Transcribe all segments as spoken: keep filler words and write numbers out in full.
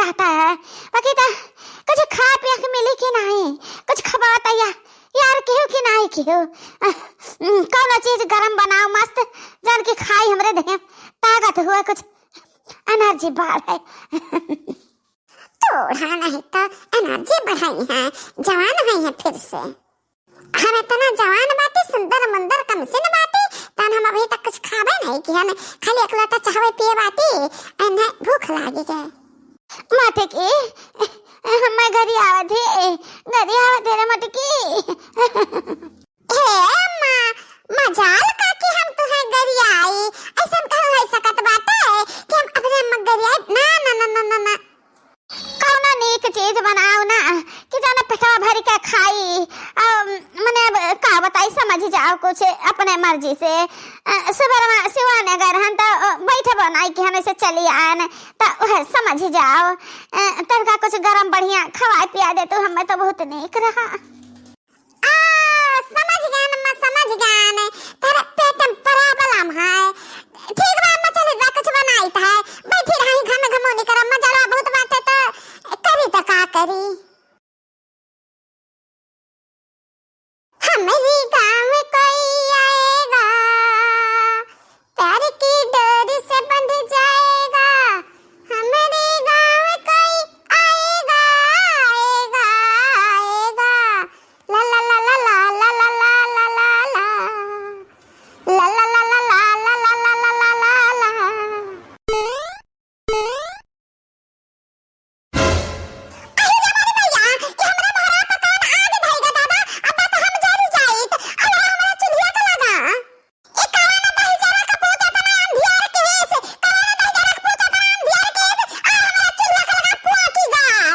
आता है, बाकी तो कुछ खाए पिए के मिली कि नहीं, कुछ खवाता या यार, केहू कि नहीं केहू। अह, कौनो चीज गरम बनाओ मस्त, जौन की खाई हमरे देह ताकत हुए, कुछ एनर्जी बढ़े। थोड़ा नहीं तो एनर्जी बढ़ाई है, जवान हुई है फिर से। हम इतना जवान बाटी, सुंदर मुंदर कमसिन बाटी, तन हम अभी तक कुछ खाबे नहीं कि हम खाली एक लोटा चाहवे पिए बाटी, इन्हें भूख लागी गए। मटकी, हमें गरियावत है, गरियावत है रे मटकी। हे अम्मा, मजाल का कि हम तुहें गरियाई, ऐसन कहूँ हो सकत बाटे कि हम अपने अम्मा गरियाई? ना, ना, ना, ना, ना, ना। कौनो नीक चीज बनाओ ना कि जाने पेटवा भर के खाई। अ, मने अब का बताई, समझ जाओ कुछ अपने मर्जी से। अ, सुबह में सिवाने गए रहन तो, अ, बैठे बनाई कि हम ऐसे चली आन, तो वह समझ जाओ। अ, तनका कुछ गरम बढ़िया खवाए पिया दे तू, हमें तो बहुत नीक रहा। आ, समझ गए अम्मा, समझ गए। तेरे पेट में problem है। ठीक बा अम्मा, चली बा, कुछ बनाई त है। बैठी रही घम घमोनी कर अम्मा, जलवा बहुत बाटे त करी त का करी। हमरी गाँव कोई आएगा, प्यार की डोरी से बंध जाएगा। हमरे गाँव कोई आएगा, आएगा, आएगा। ला ला ला ला ला। ला ला ला ला ला ला। अरे रे मोरी मैया, ये हमरा मोहरा पर कौन आग धइगा दादा? अब तो हम जरि जाइत। अरे हमरा चुल्हिया के लगा। ए कवन दहिजरा के पूत एतना अंधियार के हेस? कवन दहिजरा के पूत एतना अंधियार के हेस? आ हमरा चुल्हिया के लगा फुआ की गाय।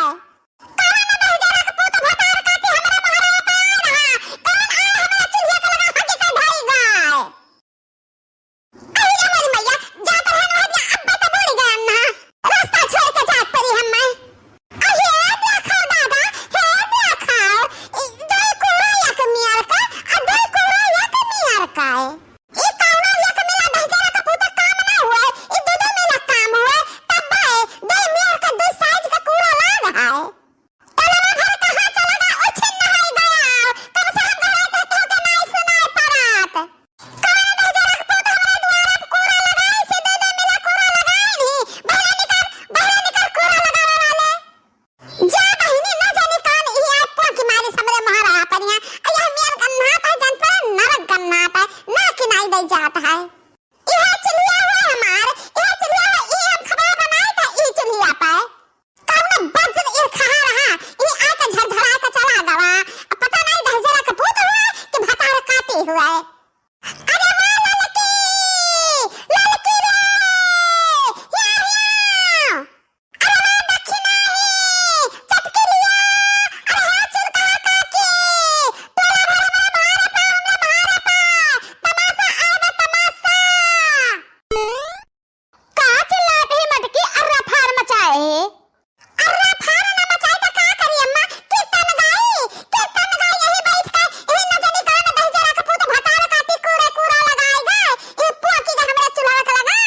कवन दहिजरा के पूत भतार काटी हमरा मोहरा पर आए रहा? कवन आ हमरा चुल्हिया के लगा हगी के धइगा? अरे मोरी मैया, जात रहन वह दिया, अब तो बूड़ गए ना। रास्ता छोड़ के जात परी हम्मे। अरे देखो दादा, हे देखो, ई दुई कूड़ा एक मियर का, आ दुई कूड़ा एक मियर का है। ई कौनो एक मिला दहिजरा का पूता काम ना हुए, ई दू दू मिला काम हुए, तब बे दुई मियर का दुई साइज का कूड़ा लाग है। टोलवा भर कहाँ चला गा, ओ छिन्न होई गया। कब से हम गोहराई कहते हो के नाई सुनाई पड़त। कवन दहिजरा के पूत हमरा दुआरा पे कूड़ा लगाई से दे दे मिला कूड़ा लगाई नहीं। बहरा निकर, बहरा निकर कूड़ा लगावे वाले। जा बहिनी, न जानी कौन इहे आए पोंकी मारी हमरे मोहरा परिया। अय्या मियर गन्ना पाए जान पर नरक गन्ना पाए, ना किनाई दे जात है। इहे चुल्हिया हुए हमार, इहे चुल्हिया हुए, इहे हम खबा बनाए था, इहे चुल्हिया पाए। कौनो बज्र ईर्खा रहा, ई आके झरझरा के चला गवा। अब पता नहीं दहिजरा के पूत हुए कि भतार काटी हुए। अरे वाह ललकी, ललकी रे, या, या। अरे वाह दक्षिणा ही, चटकी लिया। अरे हे चुरकहा काकी, टोला भर में भारे पा, हमने भारे पा। तमाशा आए बा, तमाशा। का चिल्लात है मटकी, अर्रा फार मचाए है? अर्रा फार ना मचाए त का करी अम्मा? कीर्तन गाई, कीर्तन गाई यही बैठ के, यही नजनी गाँव में दहिजरा के पूत भतार काटी कूड़े कूड़ा लगाए गए, ये पोंकी के हमरे चुल्हा के लगा।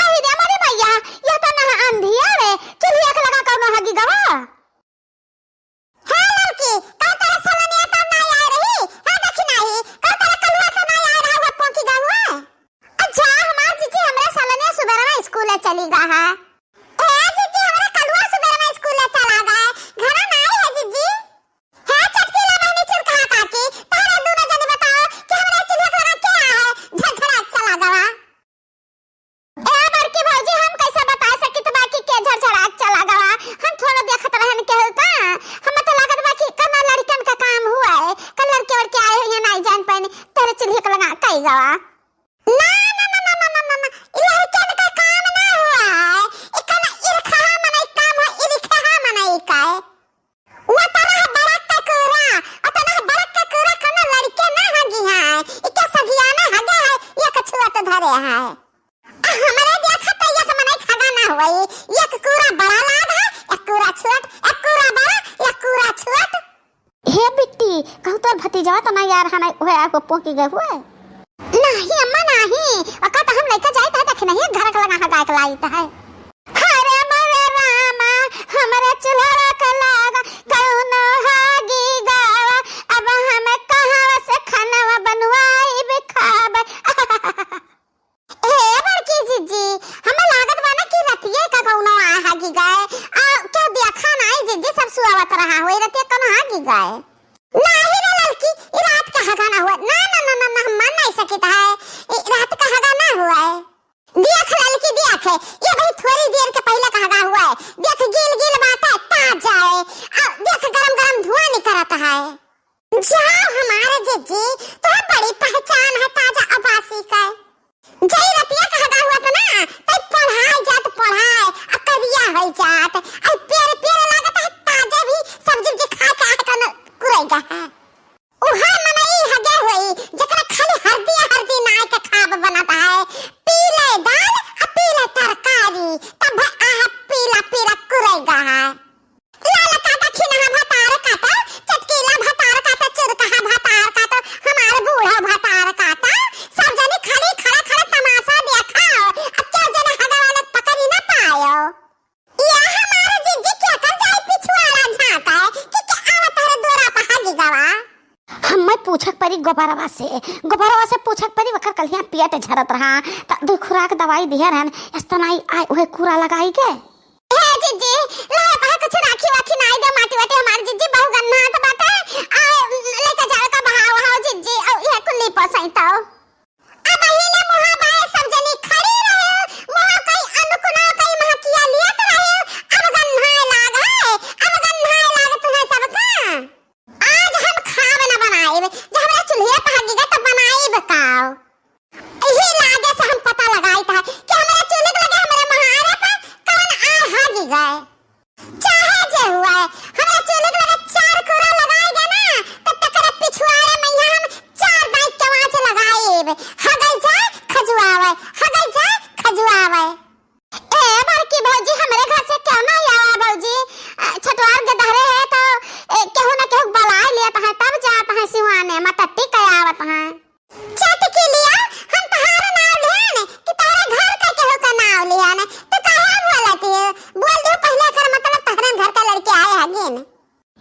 अहि रे मोरी मैया, यह तो ना अंधिया रे, चुल्हिया के लगा कौनो हगी गवा। हे लड़की, कहूँ तोरे सलनिया तब ना आए रही? हे देखी नाही, कहूँ तोरे कलुआ से ना आए रहा हुआ पोंकी गहुआ? अच्छा, हमार जीजी हमरे सलनिया सुबेरवा स्कूले चली गा है। हे जीजी, हमरे कलुआ सुबेरवा स्कूले चला गा है, घरा ना आई है जीजी। हे चटकीला बहनी चुरकहा काकी, तोहरे दूनो जनी बताओ कि हमरे चुल्हिया के लगा के आए है, झरझरा चला गवा। ए बड़की भौजी, हम कैसे बता सकित बा कि के झरझरात चला गवा? हम थोड़ा देखत रहन केहू का। हम तो लागत बा कि कना लड़कन का काम हुआ है, कल लड़के वड़के आए हुए हैं, नाई जान पाए, तेरे चुल्हे के लगा कई गवा। ना, ना, ना, ना, ई लड़कन का काम ना हुआ है, ई कना इरखहा मनई काम है, इरखहा मनई का है। ओतना बड़क के कूड़ा, ओतना बड़क के कूड़ा कौनो लड़के ना हगी है। इके सगियाना हगे है, एक छुअत धरे है। आ हमरे देखत एक मनई खड़ा ना होई, एक कूड़ा बड़ा लाग है, एक कूड़ा छोट, एक कूड़ा बड़ा, एक कूड़ा छोट। हे बिट्टी, कहूँ तोर भतीजवा तो ना यार हमें हुए आगो पोंकी गए हुए? नहीं अम्मा नहीं, ओका तो हम लेके जाइत है, देखे नहीं घर के लगा हगाए के लाइत है। अरे मोरे चूल्हा के लगा कौनो हागी गवा, अब हम कहाँ से खानवा बनवाइब खाब। हे बड़की जिज्जी, हमें लागत बा ना कि रतिये का कौनो आ हागी गए। आ, क्यों देखा नाई जिज्जी, सब सुआवत रहा होई, रतिये कौनो हागी गए। नाही रे ललकी, ई रात का हगा ना हुआ। ना, ना, ना, ना, ना, हम मान नहीं सकित है। ई रात का हगा ना हुआ है। देख ललकी, देख, ये भाई थोड़ी देर के पहले का हगा हुआ है। देख, गील गील बात है, ताजा है। आ, देख, गरम गरम धुआं निकलत है। जाओ हमारे जिज्जी, तोहर बड़ी पहचान है ताजा अबासी का। जई रतिया का हगा हुआ था ना, तई पढ़ाई जात पढ़ाई, आ करिया होई जात, आ पेड़ पेड़ लागत है ताजे भी सब्जी उब्जी खा के आहे कन कुरैगा है। उहे मनई हगे होई, जेकरा खाली हरदी हरदी नाई के खाब बनत है, पीले दाल आ पीले तरकारी, तब आह पीला पीला कुरैगा है। लाल काटा, खिनहा भतार काटा, चटकीला भतार काटा, चुरकहा भतार काटा, हमार बूढ़ा भतार काटा, सब जनी खाली खड़ा खड़ा तमाशा देखा, अब केहू जने हगवाले पकड़ी ना पायो। या हमार जिज्जी केकर जाई पिछुआड़ा झांका है कि के आवत हरे द्वारा पर हागी गवा। हम्मे पूछक परी गोबरवा से, गोबरवा से पूछक परी, ओकर कल्हिया पेट झरत रहा, त दो खुराक दवाई दिहे रहन, एस्तनाई आए उहे कूरा लगाई के। हे जिज्जी, लाए पहा कुछ राखी वाखी नाई दे, माटी वाटी हमार जिज्जी बहु गन्हात बाटे, आ लेके जावे का बहाव हो जिज्जी, औ इहे कुल्ली पसई तो। अब हिले मुहा बाए सब जनी खड़ी रहे, मुहा कई अनुकुना कई महकिया लियत रहे, अब गन्हाए लाग है, अब गन्हाए लाग तुम्हें सबका। आज हम खाब न बनाइब, जब हमरा चूल्हे पर हगी गए तो बनाइब काव। यही लागे से हम पता लगाइत है कि हमरा चूल्हे के लगे हमरे महारे पर कौन आए हगी गए। चाहे जे हुआ है, हमरा चूल्हे के लगे चार कूड़ा लगाए गए ना, तो तकरे पिछुआरे में यहाँ हम चार दाई के वाच लगाइब। हगई जाए, खजुआवे, हगई जाए, खजुआवे। ए बड़की भौजी, हमरे घर से क्यों ना आवा भौजी? अ, छठवार के दहरे है तो, ए, केहू ना केहू बुलाए लेत है, तब जात है सिवाने, मटट्टी के आवत है। चटकी लिया, हम तहार नाव लिहन कि तहरे घर का केहू का नाव लिहन? तू काहे बोलत है? बोल दू पहले, एकर मतलब तहरे घर का लड़के आए हगिन।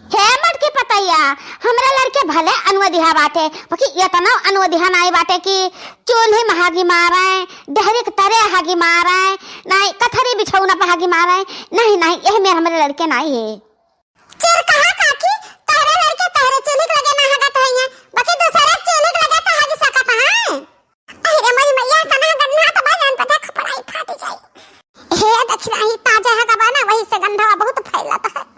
हे मटकी पतैया, हमरा लड़के भले अनवधिया बाटे, बाकी इतना अनवधिया नाई बाटे कि चूल्ही में हागी मारे, डेहरी के तरे हागी मारे, नाई कथरी बिछौना पे हागी मारे, नहीं, नहीं, यह मेर हमरे लड़के नाई है। चिर कहा काकी, तहरे लड़के तहरे चूल्ही के लगे ना हगत होइहें, बाकी दूसरे चूल्ही के लगे तो हगी सकत हैं। अरे मोरी मैया, तना गन्हात बा, जान पता खपड़ाई फाट जाई। हे दखिनाही, ताजा हगा बा ना, वही से गंधवा बहुत फैलत है।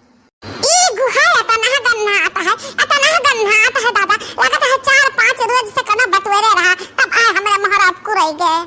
ई गुहा एतना गन्हात है, एतना गन्हात है दादा, लगत है चार पाँच रोज से कना बटोरे रहा, तब आए हमरे मोहरा अब कुरई गए।